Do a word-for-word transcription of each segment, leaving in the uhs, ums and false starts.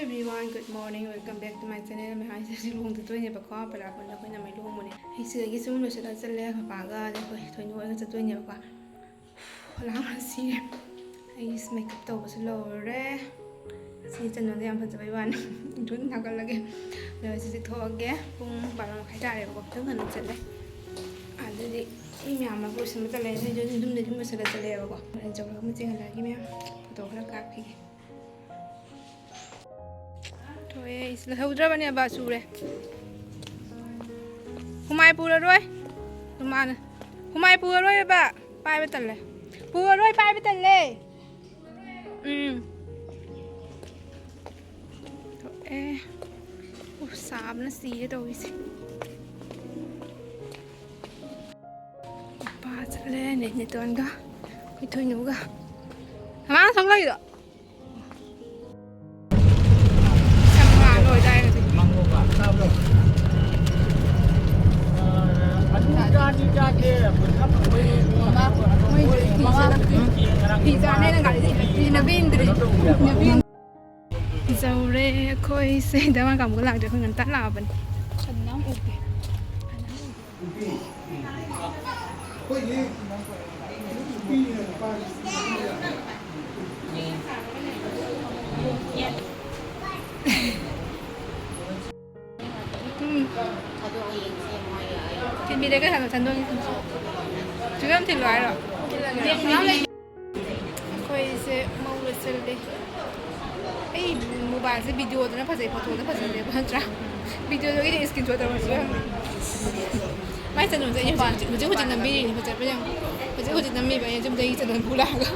Everyone, good morning, welcome back to my channel. ꯃꯌꯥꯝꯁꯦ ꯍꯧꯖꯤꯛ ꯂꯨꯍꯣꯡ ꯆꯠꯇꯣꯏꯅꯦꯕꯀꯣ, ꯄꯂꯥꯄꯨꯔꯗ ꯑꯩꯈꯣꯏ ꯅꯃꯩ ꯂꯨꯍꯣꯡꯕꯅꯦ꯫ ꯑꯩ ꯁꯤꯗꯒꯤ ꯁꯨꯝ ꯂꯣꯏꯁꯤꯜꯂꯒ ꯆꯠꯂꯦ, ꯄꯄꯥꯒ ꯑꯗꯩ ꯑꯩꯈꯣꯏ ꯊꯣꯏꯅꯨ ꯍꯣꯏꯒ ꯆꯠꯇꯣꯏꯅꯦꯕꯀꯣ꯫ ꯂꯥꯡꯕꯅ ꯁꯤꯔꯦ꯫ ꯑꯩ ꯃꯦꯀꯞ ꯇꯧꯕꯁꯨ ꯂꯣꯏꯔꯦ꯫ ꯁꯤ ꯆꯟꯗꯣꯟꯁꯦ ꯌꯥꯝ ꯐꯖꯕꯩ ꯋꯥꯅꯤ꯫ ꯏꯊꯨꯟ ꯊꯥꯒꯠꯂꯒꯦ꯫ ꯑꯗꯣ ꯁꯤꯁꯦ ꯊꯣꯛꯑꯒꯦ꯫ ꯄꯨꯡ ꯕꯥꯔꯣ ꯃꯈꯥꯏ ꯇꯥꯔꯦꯕꯀꯣ, ꯈꯤꯇꯪ ꯉꯟꯅ ꯆꯠꯂꯦ꯫ ꯑꯗꯨꯗꯤ ꯃꯤ ꯃꯌꯥꯝ ꯑꯃ ꯂꯣꯏꯁꯤꯟꯕ ꯇꯜꯂꯦ, ꯑꯗꯨꯗꯤ ꯌꯨꯝꯗꯒꯤ ꯑꯗꯨꯝ ꯂꯣꯏꯁꯤꯜꯂ ꯆꯠꯂꯦꯕꯀꯣ꯫ ꯑꯩꯅ ꯆꯧꯔꯒ ꯑꯃ ꯆꯦꯟꯍꯜꯂꯛꯑꯒꯦ ꯃꯌꯥꯝ꯫ ꯐꯣꯇꯣ ꯈꯔ ꯀꯥꯞꯈꯤꯒꯦ꯫ ꯊꯣꯛꯑꯦ, ꯑꯩꯁ ꯂꯩꯍꯧꯗ꯭ꯔꯕꯅꯦꯕ, ꯁꯨꯔꯦ꯫ ꯍꯨꯃꯥꯏ ꯄꯨꯔꯔꯣꯏ꯫ ꯃꯥꯅ ꯍꯨꯃꯥꯏ ꯄꯨꯔꯔꯣꯏꯕ꯫ ꯄꯥꯏꯕ ꯇꯜꯂꯦ꯫ ꯄꯨꯔꯔꯣꯏ, ꯄꯥꯏꯕ ꯇꯜꯂꯦ꯫ ꯎꯝ꯫ ꯊꯣꯛꯑꯦ꯫ ꯎꯐ, ꯁꯥꯕꯅ ꯁꯤꯒꯦ ꯇꯧꯔꯤꯁꯦ꯫ ꯏꯄꯥ ꯆꯠꯂꯦ, ꯅꯦ ꯅꯦꯇꯣꯟꯒ, ꯑꯩꯈꯣꯏ ꯊꯣꯏꯅꯨꯒ꯫ ꯃꯃꯥ ꯊꯣꯛꯂꯛꯏꯗꯣ꯫ ꯁꯝ ꯉꯥ ꯂꯣꯏꯗꯥꯏ ꯉꯁꯤ꯫ ꯐꯤ ꯆꯥꯅꯦꯅ ꯒꯥꯔꯤꯗ ꯏꯜꯂꯛꯇ꯭ꯔꯤ, ꯅꯕꯦꯟꯗ꯭ꯔꯤ꯫ ꯅꯕꯦꯟ-, ꯌꯧꯔꯦ ꯑꯩꯈꯣꯏꯁꯦ꯫ ꯗꯃꯥ ꯀꯥꯡꯕꯨ ꯂꯥꯛꯇ꯭ꯔꯦ, ꯑꯩꯈꯣꯏ ꯉꯟꯇꯥ ꯂꯥꯛꯑꯕꯅꯤ꯫ ꯀꯅꯥꯝ ꯎꯗꯦ꯫ ꯎꯝ꯫ ꯊꯤꯟꯕꯤꯔꯒꯦ ꯍꯥꯏꯕ ꯆꯟꯗꯣꯟꯒꯤ ꯁꯤꯡꯖꯨ꯫ ꯁꯤꯁꯨ ꯌꯥꯝ ꯊꯤꯜꯂꯣ ꯍꯥꯏꯔꯣ? ꯑꯩꯈꯣꯏꯁꯦ ꯃꯧ ꯂꯣꯏꯁꯤꯜꯂꯦ꯫ ꯑꯩ ꯃꯣꯕꯥꯏꯜꯁꯦ ꯚꯤꯗꯤꯑꯣꯗꯅ ꯐꯖꯩ, ꯐꯣꯇꯣꯗ ꯐꯖꯗꯦꯕ, ꯅꯠꯇ꯭ꯔꯥ? ꯚꯤꯗꯤꯑꯣꯗꯒꯤꯗꯤ screenshot ꯇꯧꯔꯁꯨ ꯌꯥꯝ꯫ ꯃꯥꯏ ꯆꯟꯗꯣꯟꯁꯦ ꯑꯩ ꯍꯧꯖꯤꯛ, ꯍꯧꯖꯤꯛ, ꯍꯧꯖꯤꯛ, ꯍꯧꯖꯤꯛ ꯅꯝꯕꯤꯔꯤꯅꯤ, ꯐꯖꯕ꯭ꯔꯥ ꯌꯦꯡꯉꯨ꯫ ꯍꯧꯖꯤꯛ, ꯍꯧꯖꯤꯛ ꯅꯝꯃꯤꯕ ꯑꯩꯅ ꯌꯨꯝꯗꯒꯤ ꯆꯟꯗꯣꯟ ꯄꯨ ꯂꯥꯛꯑꯒ꯫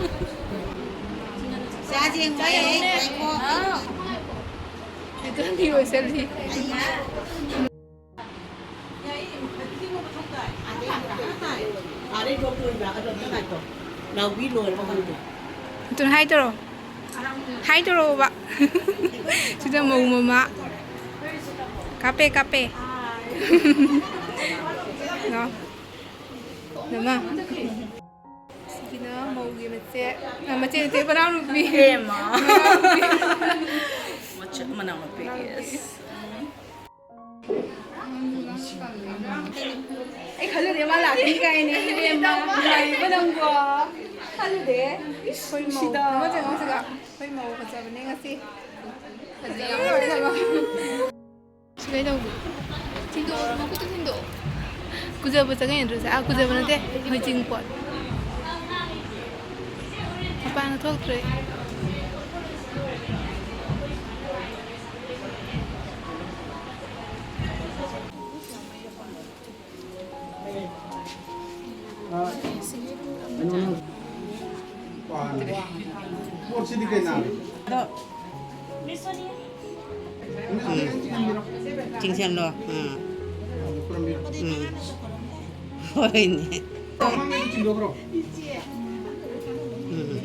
ꯆꯥꯁꯦ ꯌꯦꯡꯉꯨ, ꯑꯩ ꯉꯥꯏꯈꯣ꯫ ꯃꯤꯇꯟꯗꯤ ꯑꯣꯏꯁꯜꯂꯤ꯫ ꯑꯥꯗꯩ ꯊꯣꯛꯇꯣꯏꯕ, ꯑꯗꯣ ꯑꯝꯇ ꯉꯥꯏꯈꯣ꯫ ꯅꯥꯎꯕꯤ ꯂꯣꯏꯔꯕ ꯈꯪꯗꯦ꯫ ꯑꯗꯨꯅ ꯍꯥꯏ ꯇꯧꯔꯣ꯫ ꯍꯥꯏ ꯇꯧꯔꯛꯑꯣꯕ꯫ ꯁꯤꯗ ꯃꯧ ꯃꯃꯥ꯫ ꯀꯥꯞꯄꯦ, ꯀꯥꯞꯄꯦ꯫ ꯂꯥꯎ꯫ ꯅꯃꯥ꯫ ꯁꯤꯒꯤꯅ ꯃꯧꯒꯤ ꯃꯆꯦ, ꯑ, ꯃꯆꯦ ꯅꯠꯇꯦ, ꯃꯅꯥꯎꯅꯨꯄꯤ꯫ ꯏꯕꯦꯝꯃ꯫ ꯃꯅꯥꯎꯅꯨꯄꯤ꯫ ꯃꯅꯥꯎꯅꯨꯄꯤ, yes. ꯑꯩ ꯈꯜꯂꯨꯗꯦ ꯃꯥ ꯂꯥꯛꯀꯅꯤ ꯀꯥꯏꯅ, ꯏꯕꯦꯝꯃ꯫ ꯅꯨꯡꯉꯥꯏꯔꯤꯕꯣ ꯅꯪꯕꯣ? ꯈꯜꯂꯨꯗꯦ꯫ ꯏꯁ, ꯑꯩꯈꯣꯏ ꯃꯧ ꯅꯨꯡꯁꯤꯗ꯫ ꯑꯃ ꯆꯪꯉꯣ ꯁꯤꯗ꯫ ꯑꯩꯈꯣꯏ ꯃꯧ ꯐꯖꯕꯅꯦ ꯉꯁꯤ꯫ ꯐꯖꯩ ꯌꯥꯝ ꯐꯖꯕ꯫ ꯁꯤ ꯀꯩꯗꯧꯕ? ꯊꯤꯟꯗꯣꯛꯑꯣ, ꯃꯈꯨꯠꯇ ꯊꯤꯟꯗꯣꯛꯑꯣ꯫ ꯀꯨꯖꯕ ꯆꯪꯉꯛꯏ ꯅꯠꯇ꯭ꯔꯣ ꯁꯦ? ꯑꯥ, ꯀꯨꯖꯕ ꯅꯠꯇꯦ, ꯍꯩꯖꯤꯡꯄꯣꯠ꯫ ꯃꯄꯥꯟꯒ ꯊꯣꯛꯇ꯭ꯔꯦ꯫ ꯄꯣꯠꯁꯤꯗꯤ ꯀꯩ ꯅꯥꯔꯤ? ꯑꯗꯣ, ꯎꯝ꯫ ꯆꯤꯡꯁꯤꯜꯂꯣ꯫ ꯎꯝ꯫ ꯎꯝ꯫ ꯍꯣꯏꯅꯦ꯫ ꯃꯃꯥꯡꯒꯤꯗꯣ ꯆꯤꯡꯊꯣꯛꯈ꯭ꯔꯣ꯫ ꯎꯝ꯫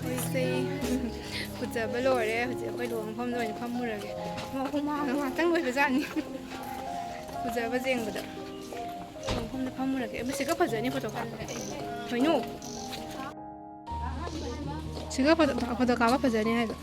ꯑꯩꯈꯣꯏꯁꯦ ꯀꯨꯖꯕ ꯂꯣꯏꯔꯦ꯫ ꯍꯧꯖꯤꯛ ꯑꯩꯈꯣꯏ ꯂꯨꯍꯣꯡꯐꯝꯗ ꯑꯣꯏꯅ ꯐꯝꯃꯨꯔꯒꯦ꯫ ꯍꯨꯃꯥꯡꯅ ꯉꯥꯛꯇꯪ ꯂꯣꯏꯕꯖꯥꯠꯅꯤ꯫ ꯀꯨꯖꯕ ꯌꯦꯡꯕꯗ꯫ ꯂꯨꯍꯣꯡꯐꯝꯗ ꯐꯝꯃꯨꯔꯒꯦ꯫ ꯑꯃ ꯁꯤꯒ ꯐꯖꯅꯤ ꯐꯣꯇꯣ ꯀꯥꯞꯄ꯫ ꯀꯩꯅꯣ? ꯁꯤꯒ ꯐꯣꯇꯣ, ꯐꯣꯇꯣ ꯀꯥꯞꯄ ꯐꯖꯅꯤ ꯍꯥꯏꯕ꯫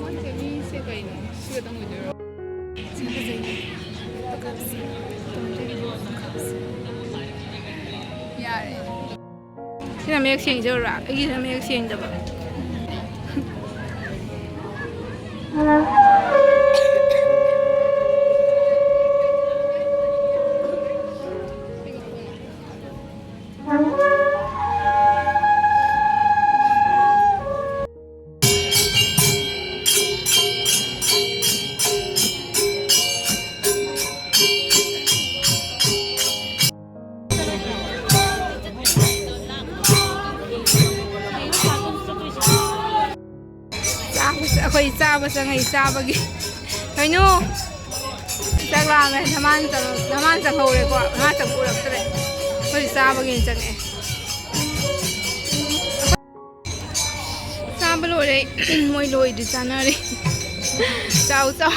ꯃꯣꯏꯁꯦ ꯃꯤꯁꯦ ꯀꯩꯅꯣ? ꯁꯤ ꯈꯛꯇꯪ ꯑꯣꯏꯗꯣꯏꯔꯣ? ꯁꯤ ꯐꯖꯩꯅꯦ꯫ ꯐꯣꯇꯣ ꯀꯥꯞꯁꯤ꯫ ꯐꯣꯇꯣ ꯀꯥꯞꯁꯤ꯫ ꯌꯥꯔꯦ꯫ ꯁꯤꯅ ꯃꯌꯦꯛ ꯁꯦꯡꯖꯧꯔꯥ? ꯑꯩꯒꯤꯁꯤꯅ ꯃꯌꯦꯛ ꯁꯦꯡꯗꯕ꯫ ꯆꯪꯉꯛꯏ ꯆꯥꯕꯒꯤ꯫ ꯀꯩꯅꯣ? ꯆꯥꯛ ꯂꯥꯝꯃꯦ꯫ ꯅꯃꯥꯟ ꯆꯪ-, ꯅꯃꯥꯟ ꯆꯪꯍꯧꯔꯦꯀꯣ꯫ ꯅꯃꯥꯟ ꯆꯪꯕ ꯎꯔꯛꯇ꯭ꯔꯦ꯫ ꯍꯧꯖꯤꯛ ꯆꯥꯕꯒꯤꯅ ꯆꯪꯉꯛꯑꯦ꯫ ꯆꯥꯕ ꯂꯣꯏꯔꯦ꯫ ꯃꯣꯏ ꯂꯣꯏꯗ꯭ꯔꯤ ꯆꯥꯅꯔꯤ꯫ ꯆꯥꯎ, ꯆꯥꯎ꯫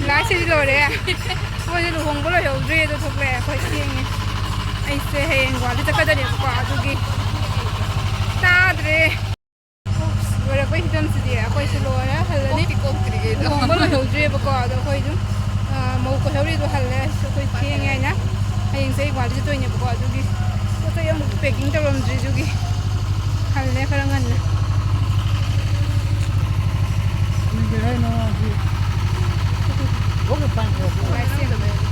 ꯂꯥꯏꯁꯤꯗꯤ ꯂꯣꯏꯔꯦ꯫ ꯑꯩꯈꯣꯏꯁꯦ ꯂꯨꯍꯣꯡꯕ ꯂꯣꯏꯍꯧꯗ꯭ꯔꯤ, ꯑꯗꯣ ꯊꯣꯛꯂꯛꯑꯦ꯫ ꯑꯩꯈꯣꯏ ꯊꯦꯡꯉꯦ꯫ ꯑꯩꯁꯦ ꯍꯌꯦꯡ ꯒꯨꯍꯥꯇꯤ ꯆꯠꯀꯗꯣꯏꯅꯦꯕꯀꯣ, ꯑꯗꯨꯒꯤ ꯇꯥꯗ꯭ꯔꯦ꯫ ꯂꯣꯏꯔꯛꯄꯩ ꯐꯤꯕꯝꯁꯤꯗꯤ ꯑꯩꯈꯣꯏꯁꯨ ꯂꯣꯏꯔꯦ, ꯍꯜꯂꯅꯤ꯫ ꯀꯣꯛꯇꯤ ꯀꯣꯛꯇ꯭ꯔꯤꯒꯩꯗꯣ꯫ ꯂꯨꯍꯣꯡꯕ ꯂꯣꯏꯍꯧꯗ꯭ꯔꯤꯕꯀꯣ, ꯑꯗꯣ ꯑꯩꯈꯣꯏ ꯑꯗꯨꯝ, ꯑ, ꯃꯧ ꯀꯣꯏꯍꯧꯔꯤꯗꯣ ꯍꯜꯂꯦ꯫ ꯑꯩꯈꯣꯏ ꯊꯦꯡꯉꯦ ꯍꯥꯏꯅ꯫ ꯍꯌꯦꯡꯁꯦ ꯑꯩ ꯒꯨꯍꯥꯇꯤ ꯆꯠꯇꯣꯏꯅꯦꯕꯀꯣ, ꯑꯗꯨꯒꯤ ꯄꯣꯠ ꯆꯩ ꯑꯃꯨꯛ packing ꯇꯧꯔꯝꯗ꯭ꯔꯤ, ꯑꯗꯨꯒꯤ ꯍꯜꯂꯦ ꯈꯔ ꯉꯟꯅ꯫ ꯀꯨꯏꯒꯦ ꯍꯥꯏꯅꯣ ꯃꯥꯁꯤ? ꯂꯣꯏꯅ ꯄꯥꯏꯈ꯭ꯔꯕꯣ? ꯂꯥꯏꯁꯦ꯫